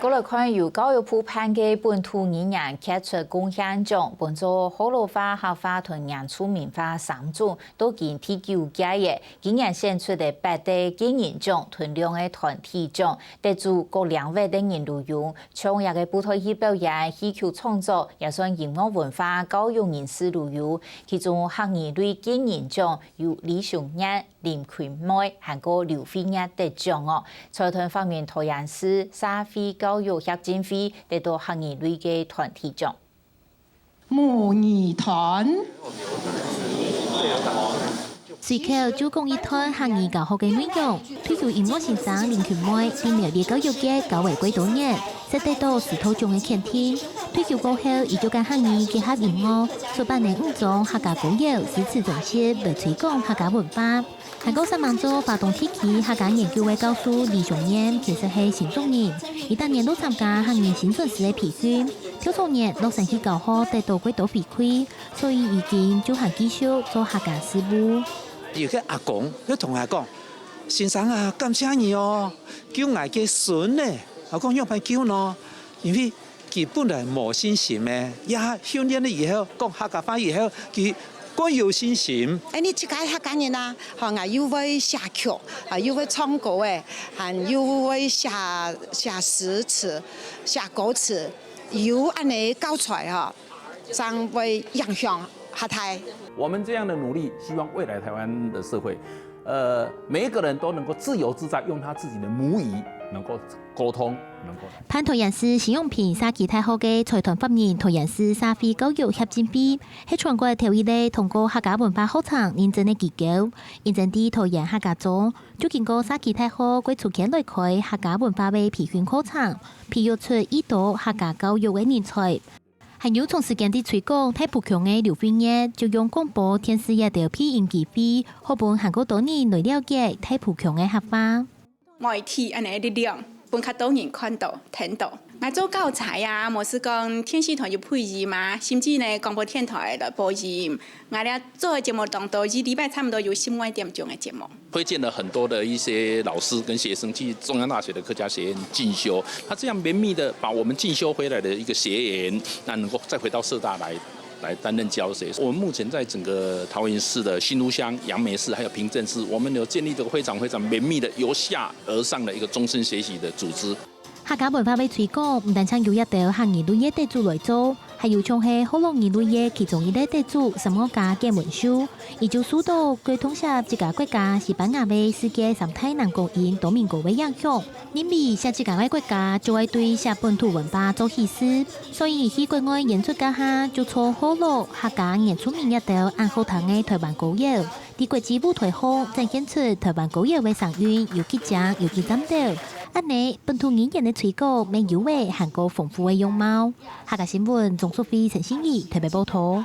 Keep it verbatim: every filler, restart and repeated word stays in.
過來看由教育部頒个本土語言傑出貢獻獎，分做學老話、客話同原住民話三種，都已經第九屆了。今年選出个八个個人獎同兩个團體獎，得主各領域个人都有，像這个布袋戲表演、戲曲創作，也算音樂文化、教育人士都有。其中客語類個人獎由李雄燕、林坤妹還過劉惠月得獎哦。財團方面，桃園市社會教育協進會得到客語類个團體獎。母語團。隨口就講一段客語教學个內容，退休音樂先生林坤妹在苗栗教育界教會幾多年， 識得到師徒獎个肯定。退休過後，佢就將客語結合音樂，出版了五張客家歌謠詩詞專輯，來推廣客家文化。還過煞猛做花東地區客家研究个教授李雄燕，其實係新竹人，佢逐年都參加客語薪傳師个培訓，頭三年落山去教學，得到幾多回饋，所以如今就還繼續做客家事務。有个阿公，佢同𠊎講：「先生啊，感謝你哦，救𠊎个孫呢。」𠊎講：「仰般救呢？」因為 佢本來無信心个，也訓練了以後，講客家話以後，佢更有信心。哎，你自家客家人啊，吼，𠊎又會寫曲，啊，又會唱歌誒，還又會寫，寫詩詞，寫歌詞，有恁呢教材吼，正會影響較大。我們這樣的努力，希望未來台灣的社會，呃，每一個人都能夠自由自在，用他自己的母語能夠溝通，能夠 頒桃園市新陽平社區大學个財團法人桃園市社會教育協進會，係全國頭一个通過客家文化學程認證个機構。認證在桃園客家庄，就經過社區大學過出圈來開客家文化个培訓課程，培育出已多客家教育个人才。還有長時間在推廣大埔腔个劉惠月，就用廣播電視這兜配音機會，好分還過多人來了解大埔腔个客話。 媒體恁呢力量，分較多人看到、聽到。𠊎做教材啊，無係講電視台有配音嘛，甚至呢廣播電台來播音。𠊎這做个節目當多，一禮拜差不多有十五點鐘个節目。推薦了很多的一些老師跟學生去中央大學的客家學院進修，那這樣綿密的把我們進修回來的一個學員，那能夠再回到社大來 來擔任教學。我們目前在整個桃園市的新屋鄉、楊梅市還有平鎮市，我們有建立這個非常非常綿密的由下而上的一個終身學習的組織。客家文化个推廣，毋單淨由這兜客語類个得主來做，還有像係學老語類个其中一个得主，三月加簡文秀，佢就受到過通識自家國家西班牙个世界三大男高音多明哥个影響。 認為寫自家个國家就愛對寫本土文化做起始，所以去國外演出該下就做學老、客家、原住民這兜恁好聽个台灣歌謠，在國際舞台項展現出台灣歌謠个聲韻有幾靚、有幾嶄兜。恁呢，本土語言个推廣乜有了還過豐富个樣貌。客家新聞，鍾淑慧、陳信怡特別報導。